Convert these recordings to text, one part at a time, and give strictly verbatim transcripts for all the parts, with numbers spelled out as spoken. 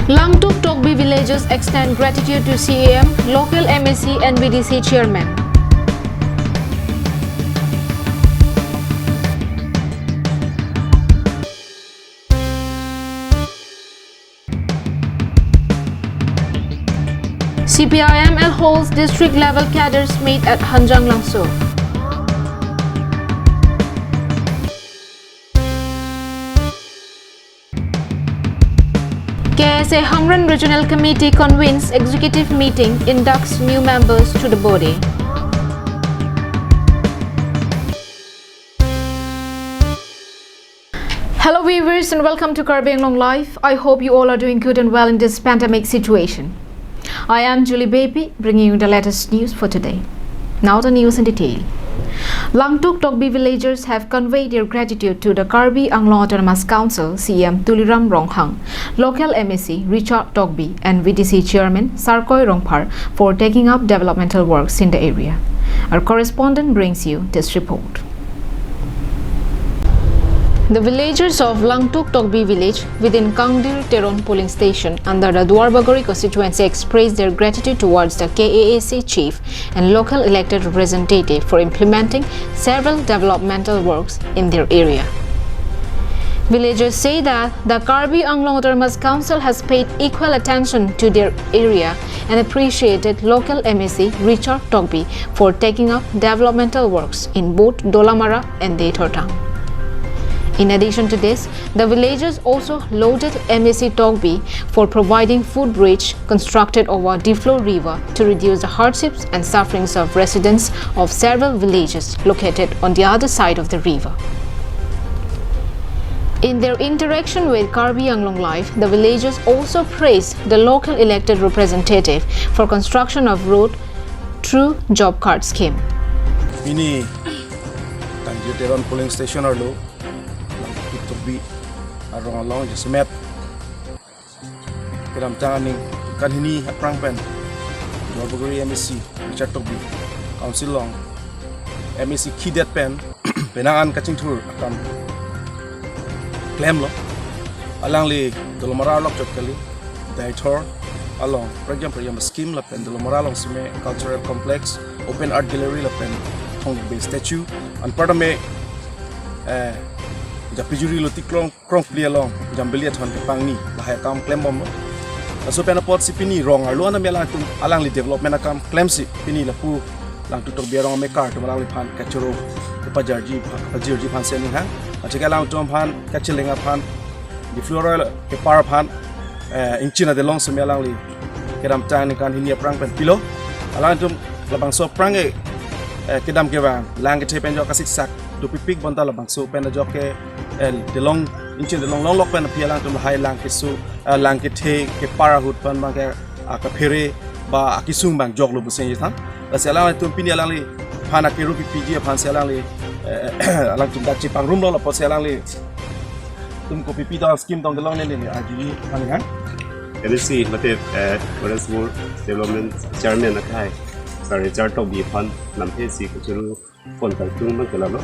Langtuk Tokbi villagers extend gratitude to C E M, local M A C and V D C chairman. C P I M L holds district level cadres meet at Hanjanglangso. K S A Hamren Regional Committee convenes executive meeting, inducts new members to the body. Hello viewers and welcome to Karbi Anglong Live. I hope you all are doing good and well in this pandemic situation. I am Julie Baby, bringing you the latest news for today. Now the news in detail. Langtuk Tokbi villagers have conveyed their gratitude to the Karbi Anglong Autonomous Council C E M Tuliram Ronghang, local M A C Richard Tokbi and V D C chairman Sarkoi Rongphar for taking up developmental works in the area. Our correspondent brings you this report. The villagers of Langtuk Tokbi village within Kangdir Teron polling station under the Duarbagori constituency expressed their gratitude towards the K A A C chief and local elected representative for implementing several developmental works in their area. Villagers say that the Karbi Anglong Autonomous Council has paid equal attention to their area and appreciated local M A C Richard Tokbi for taking up developmental works in both Dolamara and Deithor town. In addition to this, the villagers also lauded M A C Tokbi for providing footbridge constructed over Diphu River to reduce the hardships and sufferings of residents of several villages located on the other side of the river. In their interaction with Karbi Anglong Live, the villagers also praised the local elected representative for construction of road through job card scheme. Pini Kangdir Teron polling station arlo Langtuk Tokbi arong along jasemet kedamtang aning kan hini aphrang pen Duarbagori M A C Richard Tokbi, council along M A C khidet pen penang an kachingthur akam klemlo. Alangli Dolamara along chot kali, Deithor along prekjam prekjam scheme lapen Dolamara along seme cultural complex, open art gallery lapen Thongbe statue, anparta me, eh, Japijuri Loti Krong Krongpli along Jambili Athon kepangni lahai akam klembomlo. Laso pen apotsi pini rong arlo anam alangtum alangli development akam klemsi pini lapu Langtuk Tokbi arong amekar atum alangliphan kachoro kepajarji pha-, kepajirji aphan si aning hang. Achike alangtum aphan kachelang aphan, Diphu River kepar aphan, eh, ingchin adelong seme alangli kedamtang aning kan hini aphrang pen pilo. Alangtum labangso aphrang ke, eh, kedam kevang lang kethe pen jok kasiksak dopikpik bonta labangso pen ajok ke, eh, delong, ingchin delong longlok pen aphi alangtum lahai lang keso, eh, lang kethe kepar ahut pen abang ke, ah, kaphere ba akesung abang joklo pusi nangji than. Lasi alangtum pini alangliphan akiru pipiji aphan si alangli, eh, alangtum dak chepangrumlo, lapotsi alangli atum kopi pi ta scheme tong delong ne ne aji aphan hang. N S C mate, eh, Orange Board Development Chairman akhai Sir Richard Tokbi aphan lamthe si kachoro phone kaltung abang ke lalo.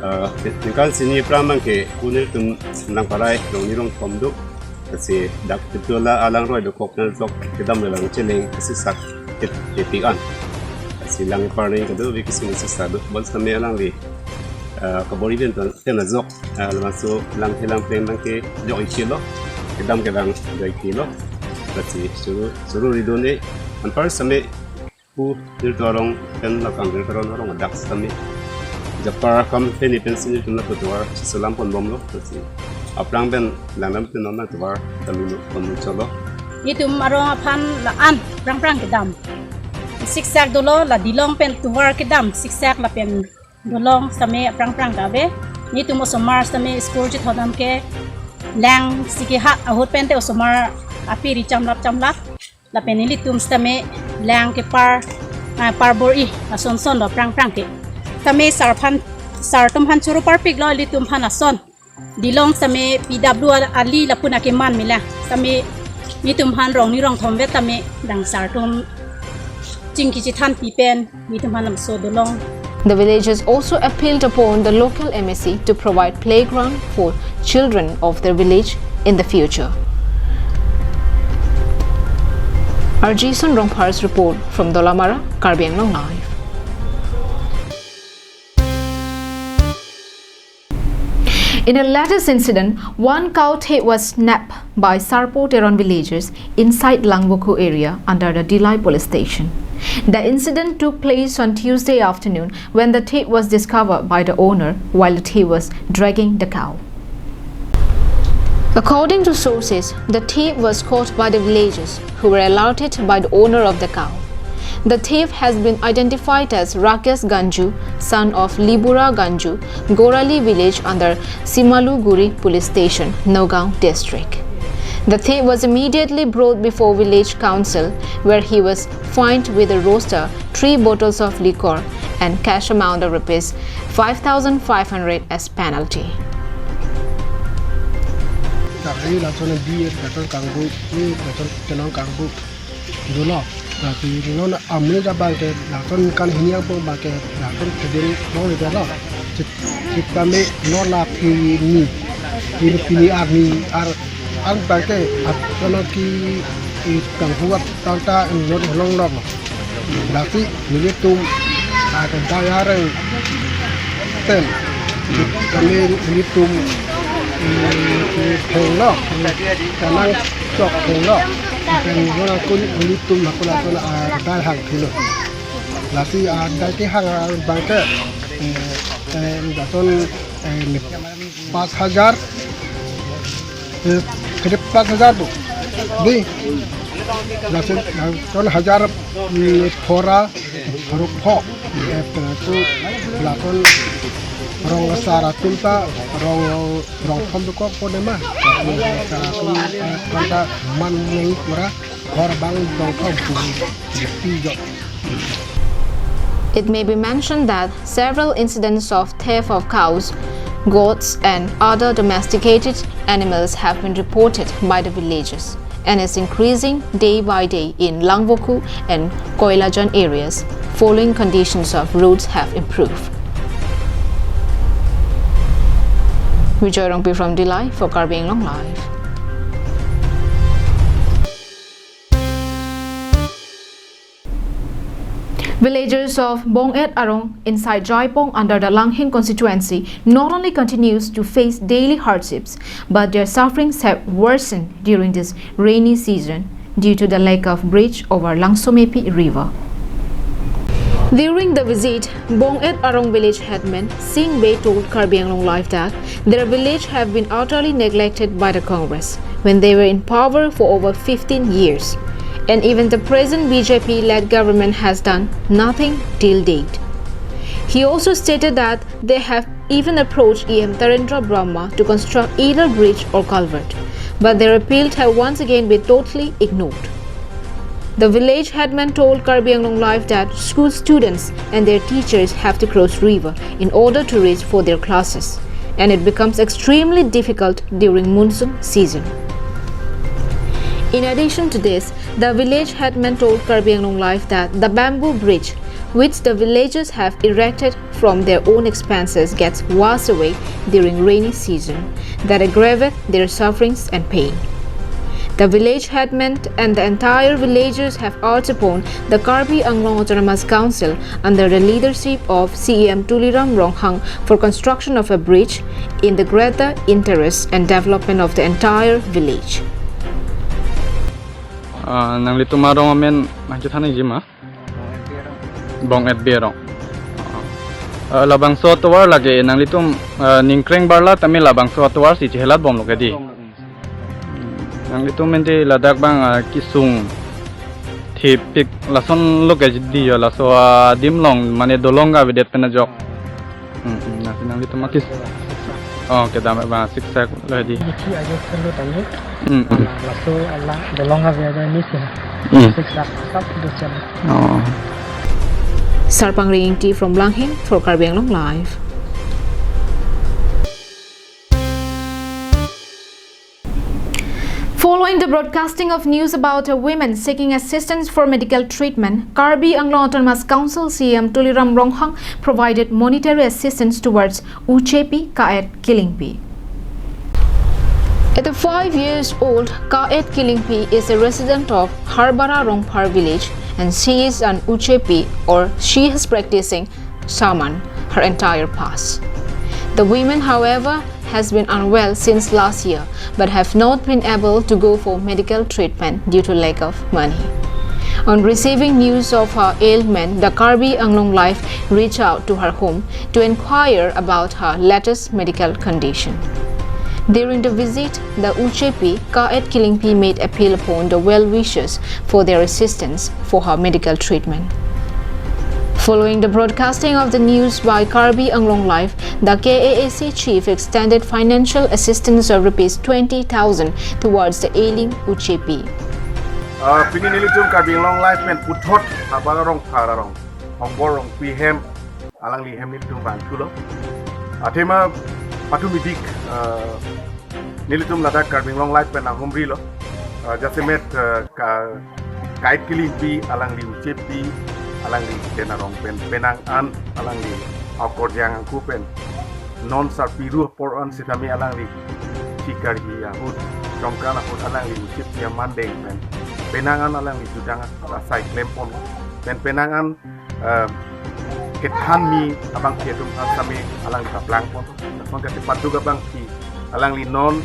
Ah, ningkan sini aphrang abang ke ko nelitum nangparai rong ni rong thom do. Lasi dak Diphu alangroi dokok nang jok kedam le lang chelang kasiksak ke, kepik an. Lasi lang kepar nang kedo bikisung siksak do. Bonsitame alangli, ah, kabor-i pen ton pen ajok, ah, labangso lang thelang pleng abang ke jok-iklo, kedam kedam jok-iklo. Lasi choro choro ridun-e, anpar same pu Diphu arong pen la Kangdir Teron arong adak sitame japar akam peni pensi nelitum la tovar cheselam ponbomlo, lasi aphrang pen langdam pen non la tovar tame ponbom cholo. Nelitum arong aphan la-an prangprang kedam. Siksak dolo, la dilong pen tovar kedam siksak lapen dolong sitame prangprang ta ave. Nelitum osomar sitame school chethondam ke lang si keha ahut pen te osomar apiri chamlap chamlap. Lapen nelitum sitame lang kepar, ah, parbor-i ason son do prangprang ke. Sitame sir aphan, sir atum aphan choro parpiklo ilitum aphan ason. Dilong sitame P W ali lapu-an keman mela. Sitame nelitum aphan rong ni rong thom vet sitame dak sir atum chingki chethanpi pen nelitum aphan lamso dolong. The villagers also appealed upon the local M A C to provide playground for children of their village in the future. Arjison Rongphar's report from Dolamara, Karbi Anglong Live. In the latest incident, one cow tape was snapped by Sarpo Teron villagers inside Langvoku area under the Dillai police station. The incident took place on Tuesday afternoon when the tape was discovered by the owner while the tape was dragging the cow. According to sources, the tape was caught by the villagers who were alerted by the owner of the cow. The thief has been identified as Rakesh Ganju, son of Libura Ganju, Gorali village under Simaluguri Police Station, Nagaon District. The thief was immediately brought before Village Council, where he was fined with a roaster, three bottles of liquor, and cash amount of rupees five thousand five hundred as penalty. Kari lason B S lason kangbu, eh, lason kenong kangbu. Dolo, lasi non amun abang ke, lason kan hini abang abang ke, lason kedeng non dolo. Cik, cik kami non la pini, pini, pini arni, ar, ar abang ke, at, kono ki, i, kangbu at, tanta, non holong lok. Lasi, nelitum, a, tanta yareng, ten. Kami nelitum, i, i, thenglo, i, kanang chok thenglo. Pen nona kun nelitum hakula kuna, a, dai hang thilo. Lasi, a, dai ke hang, a, abang ke, eh, eh, lason, eh, pas hajar, eh, kede pas hajar tu. Di, lason, lason hajar, mm, phora, phora pho, eh, tu, lason rong asar atum ta, rong, rong thom tu kok pon ema. Lason rong asar atum, eh, ta man neng pura, phor bang dong thom pu, pi jo. It may be mentioned that several incidents of theft of cows, goats, and other domesticated animals have been reported by the villagers and is increasing day by day in Langvoku and Koilajan areas following conditions of roads have improved. Vijay Rongpi from Dillai for Karbi Anglong Live. Villagers of Bong-et Arong inside Jaipong under the Langhin constituency not only continues to face daily hardships, but their sufferings have worsened during this rainy season due to the lack of bridge over Langsomepi River. During the visit, Bong-et Arong village headman Sing Bey told Karbi Anglong Live that their village have been utterly neglected by the Congress when they were in power for over fifteen years. And even the present B J P-led government has done nothing till date. He also stated that they have even approached E M Tarendra Brahma to construct either bridge or culvert, but their appeals have once again been totally ignored. The village headman told Karbi Anglong Live that school students and their teachers have to cross river in order to reach for their classes, and it becomes extremely difficult during monsoon season. In addition to this, the village headman told Karbi Anglong Live that the bamboo bridge, which the villagers have erected from their own expenses, gets washed away during rainy season, that aggravate their sufferings and pain. The village headman and the entire villagers have urged upon the Karbi Anglong Autonomous Council under the leadership of C E M Tuliram Ronghang for construction of a bridge in the greater interest and development of the entire village. Ah, nanglitum arong amen nangchethan-ik jima? Bong-et Bey Arong. Ah, labangso atovar lake nanglitum, ah, ningkreng barla tame labangso atovar si chehelat bomlo ke di. Nanglitum mente ladak abang, ah, kesung thepik lason lo ke di jo, laso, ah, adim along mane dolong avedet pen ajok. Hmm, hmm, lasi nanglitum akis. Oh, kedam abang siksak lo di. Isi ajo selo tanggo. Hmm, hmm. Laso ala dolong ave aja ni sih. Hmm. Siksak sap do chan. Oh. Sarpang Ringti from Langhin for Karbi Anglong Live. Following the broadcasting of news about a woman seeking assistance for medical treatment, Karbi Anglong Autonomous Council C E M Tuliram Ronghang provided monetary assistance towards Uchepi Ka-et Killingpi. At the five years old, Ka-et Killingpi is a resident of Harbara Rongphar village and she is an Uchepi, or she is practicing shaman her entire past. The women, however, has been unwell since last year but have not been able to go for medical treatment due to lack of money. On receiving news of her ailment, the Karbi Anglong Live reached out to her home to inquire about her latest medical condition. During the visit, the Uchepi Ka-et Killingpi made appeal upon the well-wishers for their assistance for her medical treatment. Following the broadcasting of the news by Karbi Anglong Live, the K A A C chief extended financial assistance of rupees twenty thousand towards the ailing Uchepi. Ah, pini nelitum Karbi Anglong Live pen puthot Harbara Rongphar arong, Hongbor Rongpi hem, alangli hem nelitum vangthulo. Athema patumi dik, ah, nelitum ladak Karbi Anglong Live pen nanghumrilo. Ah, jasemet, ah, Ka-, Ka-et Killingpi alangli Uchepi, alangli den arong pen penang an alangli akorjang angku pen non sarpi ru apor an sitame alangli chikar hi ahut, chomkan ahut alangli Uchepi aman deng pen penang an alangli judang asai klempon pen penang an, eh, kethan mi abangpi atum an sitame alangli kaplang pon. Lason kachepaduk abangpi alangli non,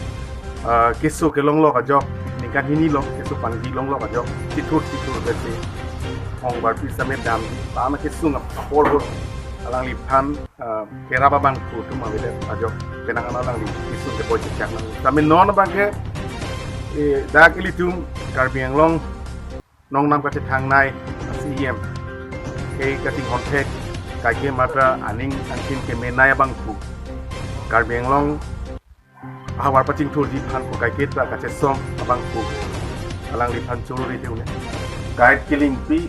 eh, keso kelonglok ajok, ningkan hini lo keso pangdi longlok ajok, chithur chithur besi hong barpi sitame dam, tama kesung apor hur alangliphan, eh, kerap abangphu atum avedet ajok penang an alangli kesung keboi chechak nang. Sitame non abangke, eh, dak ilitum Karbi Anglong nongnam kachethangnei C E M ke kachinghon thek, kaike matra aning angkin kemenei abangphu Karbi Anglong ahavar pachingthurji aphan ko kaiketa kachesong abangphu alangliphan choro rite une. Ka-et Killingpi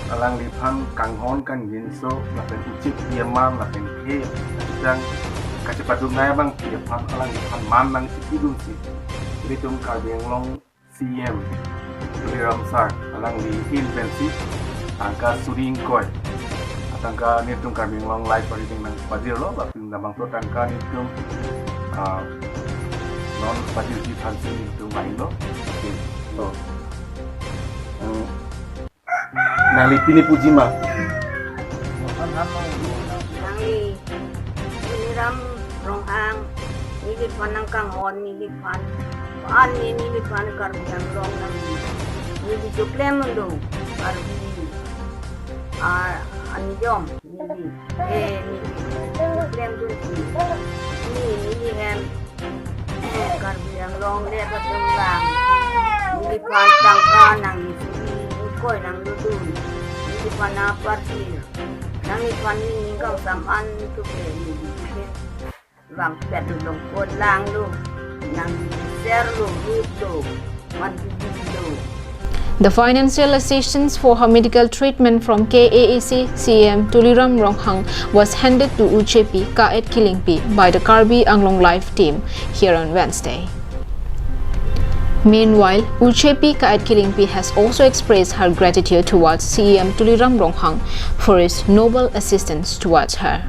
alangliphan kanghon kangjinso lapen Uchepi aman lapen khei ajang kachepadungnei abangpi aphan alangliphan man nangchipidunsi ilitum Karbi Anglong C E M Tuliram sir alangli ahin pensi tangka suri ingkoi atangka nelitum Karbi Anglong Live arideng nangpajirlo, lapen labangso tangka nelitum, ah, non pajirji aphansi nelitum vanglo. Okay. So, mm, nangli pini puji ma? Nangli Tuliram Ronghang, neliphan nangkanghon neliphan, an ne neliphan Karbi Anglong nangli, neli choklem undo Karbi, ah, anijom neli, eh, neli choklem dunsi, ne neli hem Karbi Anglong le atum lang, neliphan tangka nangli suri ingkoi nanglodun, neliphan aparsir, nangliphan ning kangsam an tuke neli tuke vangpet longpon langlo, nangli share lo, rup lo, man tubi lo. The financial assistance for her medical treatment from K A A C C E M Tuliram Ronghang was handed to Uchepi Ka-et Killingpi by the Karbi Anglong Live team here on Wednesday. Meanwhile, Uchepi Ka-et Killingpi has also expressed her gratitude towards C E M Tuliram Ronghang for his noble assistance towards her.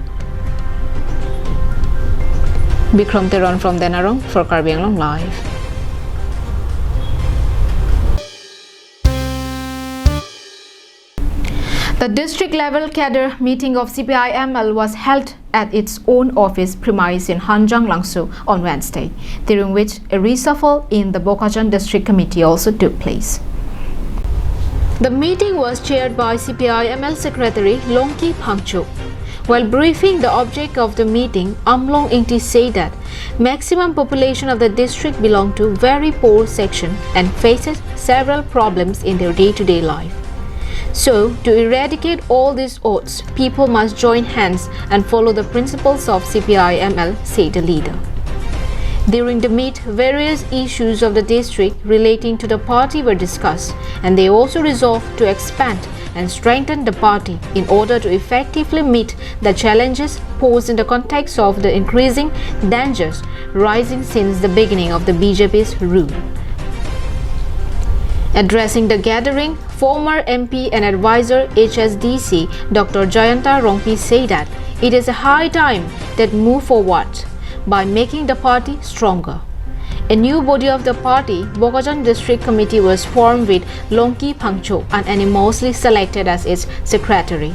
Bikram Teron from Den Arong for Karbi Anglong Live. The district level cadre meeting of C P I M L was held at its own office premise in Hanjang Langso on Wednesday, during which a reshuffle in the Bokajan District Committee also took place. The meeting was chaired by C P I M L Secretary Longki Phangcho. While briefing the object of the meeting, Amlong Ingti said that maximum population of the district belong to very poor section and faces several problems in their day-to-day life. So, to eradicate all these odds, people must join hands and follow the principles of C P I M L, said the leader. During the meet, various issues of the district relating to the party were discussed, and they also resolved to expand and strengthen the party in order to effectively meet the challenges posed in the context of the increasing dangers rising since the beginning of the B J P's rule. Addressing the gathering, former M P and advisor H S D C, Doctor Jayanta Rongpi, said that it is a high time that move forward by making the party stronger. A new body of the party, Bokajan District Committee, was formed with Longki Phangcho unanimously selected as its secretary.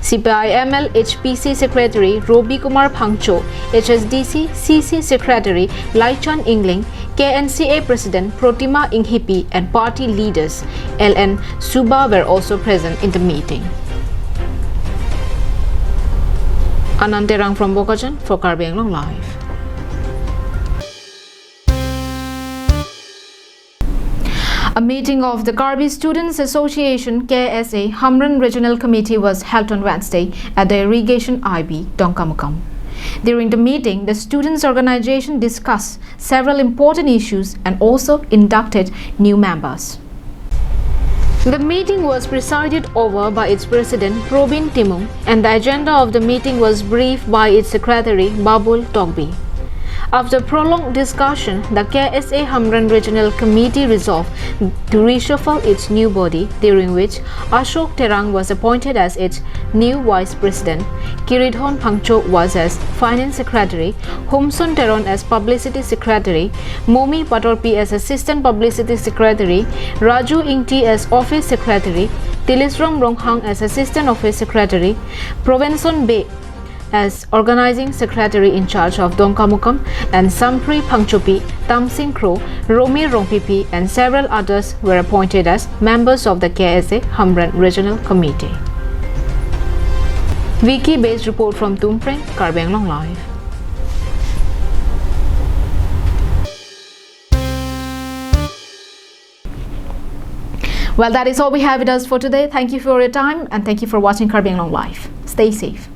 C P I M L H P C Secretary Robi Kumar Phangcho, H S D C C C Secretary Laichan Engleng, K N C A President Protima Inghipi and party leaders L N Suba were also present in the meeting. Anand Terang from Bokajan for Karbi Anglong Live. A meeting of the Karbi Students Association, K S A, Hamren Regional Committee was held on Wednesday at the Irrigation I B, Dongkamukam. During the meeting, the students' organization discussed several important issues and also inducted new members. The meeting was presided over by its president, Probin Timung, and the agenda of the meeting was briefed by its secretary, Babul Tokbi. After prolonged discussion, the K S A Hamren Regional Committee resolved to reshuffle its new body, during which Ashok Terang was appointed as its new vice president, Kiridhon Phangcho was as finance secretary, Homson Teron as publicity secretary, Momi Patorpi as assistant publicity secretary, Raju Ingti as office secretary, Tilisrong Ronghang as assistant office secretary, Provenson Bey as organizing secretary in charge of Dongkamukam, and Sampri Phangchopi, Tamsing Kro, Romi Rongpipi, and several others were appointed as members of the K S A Hamren Regional Committee. Wiki based report from Tumpreng, Karbi Anglong Live. Well, that is all we have with us for today. Thank you for your time and thank you for watching Karbi Anglong Live. Stay safe.